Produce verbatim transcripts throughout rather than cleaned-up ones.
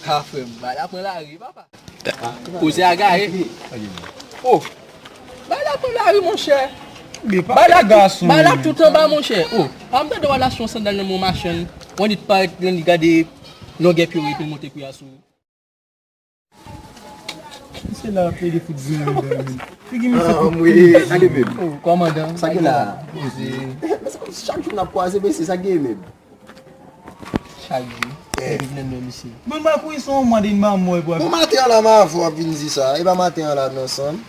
Ah, frè m, bagay la pran lari, papa. Koze a gaye. Oh, bagay la pran lari, monchè. Bagay la tout anba, monchè. Oh, pa m tande w al achte yon sandal nan men yon machann. Yon nit parèt, yon nit gade longè pye w epi l monte pri a sou ou. Misye la ap plede fout grenn andan, men. Figi misye fout. Anmwey, sa gen menm? Oh, kòmandan. Sa gen la? Koze. Chak jou n ap kwaze, mesye, sa gen menm? Chak jou. Eh. Depi vle nou, misye. Bon, m pa kouri sou yon mwa de m pa mwen, bwa. Bon, maten an la, m avè w ap vin di sa. E pa maten an la, nou ansanm.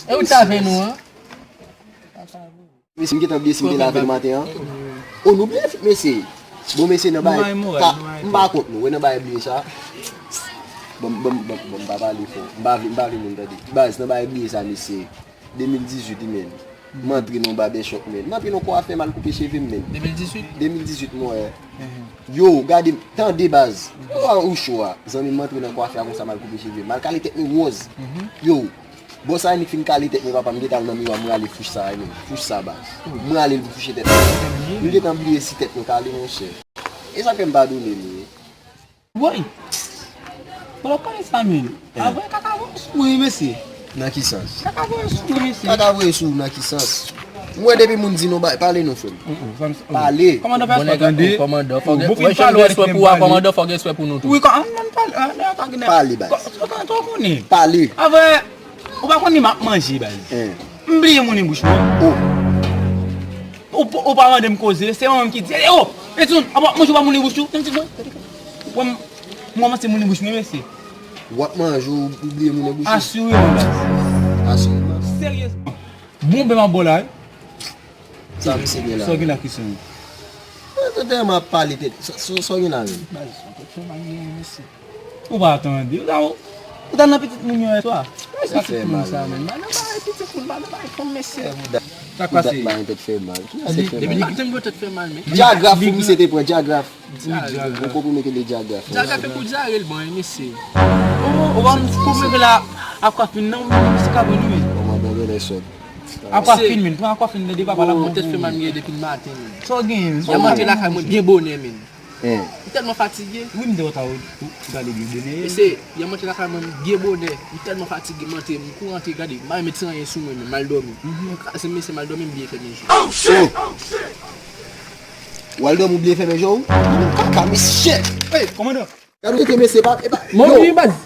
E ou t avè nou, an? Mesye, m gentan bliye si m te la avè l maten an. O, nou bliye, mesye. Bon, mesye, nan bagay, m pa kont nou. Wè nan bagay bliye sa. Bon, bon, bon, bon, m pa pale fò. M pa vle, m pa vle moun tande. Baz, nan bagay bliye sa, mesye. De mil dizuit, wi, men. M antre nan yon barbèchòp, men. M antre nan kwafè, m al koupe cheve m, men. De mil dizuit? De mil dizuit, mwen. Yo, gade, tande, baz. Yo, a ou cho a. Zanmi m antre nan kwafè a konsa, m al koupe cheve m. M al kale tèt mwen wòz. Yo, bò sa, nèg fin kale tèt mwen, papa, m gentan al nan miwa, m rale fouch sa, men. Fouch sa, baz. M rale l pou fouche tèt mwen. M gentan bliye si tèt mwen kale, monchè. E sa k fè m padone l, wi. Woy! Bon, w ap pale sa, men. Avè kaka voye sou mwen, wi, mesye. Nan ki sans? Kaka voye sou mwen, mesye. Kaka voye sou ou nan ki sans? M wè depi moun di nou bay, pale non, frè m. Pale. Kòmandan fè respè, tande. Kòmandan, fò gen, wè, jan gen respè pou ou a, kòmandan, fò gen respè pou nou tou. Wi, kòmandan, pale. Pale, baz. Kòmandan, konnen. Pale. Avè, ou pa konnen m ap manje, baz. M bliye moulen bouch mwen. Ou, ou pa mande m koze, se manman m ki di, "Ey, o, Edson, apa manje ou pa moulen bouch ou?" M di, "Mwen, mwen, mwen, se moulen bouch mwen, mesye." W ap manje, ou bliye moulen bouch ou? Asireman, baz. Asireman. Seryezman. Bon, ben, m ap bo la, wi. Sa misye gen la? Sa w gen la, Christian? Mwen, tèlman ap pale tèt. Sa, sa, sa w gen la, menm? Baz, ou tèt fè mal, mesye. Ou pa tande. Ou ta, ou ta nan pitit moun yo yè swa. Sa fè mal, sa, men. Ba nan bay pitit moun, ba nan bay fanm, mesye. Sa k pase? Ba yon tèt fè mal. Ki sa tèt fè mal? Depi ki tan yo tèt fè mal, men? Dyagraf pou misye te pran, dyagraf. Ou konprann ke le dyagraf. Dyagraf e pou dyare l ban, mesye. Oh, ou pa konprann ke la, akwa fin nan, misye ka pran nou, men. Kòmandan genlè sòt. Akwa fin, men. Pran akwa fin nan de papa la. Oh, tèt fè mal, m gen depi maten, men. Sa w genyen, men? Yè m antre lakay mwen byen bonè, men. M tèlman fatige. Wi, m te wè ta ou gade byen bonè. Mesye, yè m antre lakay mwen byen bonè. M tèlman fatige, m antre, m kouri antre gade. M pa met san anyen sou mwen, men m al dòmi. M kraze, mesye, m al dòmi, m bliye fèmen je. Oh! W al dòmi, w bliye fèmen je w? Kaka, mesye! Ey, kòmandan! Gade ou tete, mesye, e pa, e pa, yo,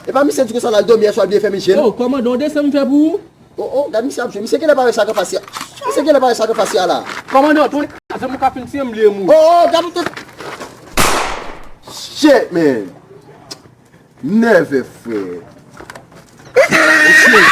e pa misye di konsa l al dòmi yè swa, l bliye fèmen je l? Yo, kòmandan, w desann m fè pou ou? Oh, oh, gad misye ap jwe. Misye genlè pa wè sa k anfas li a. Misye genlè pa wè sa k anfas li a la. Kòmandan, tounen, se mwen k ap fin tiye m, li e mou. Oh, oh, gad ou tout. Shit, man. Nève, frè. Shit.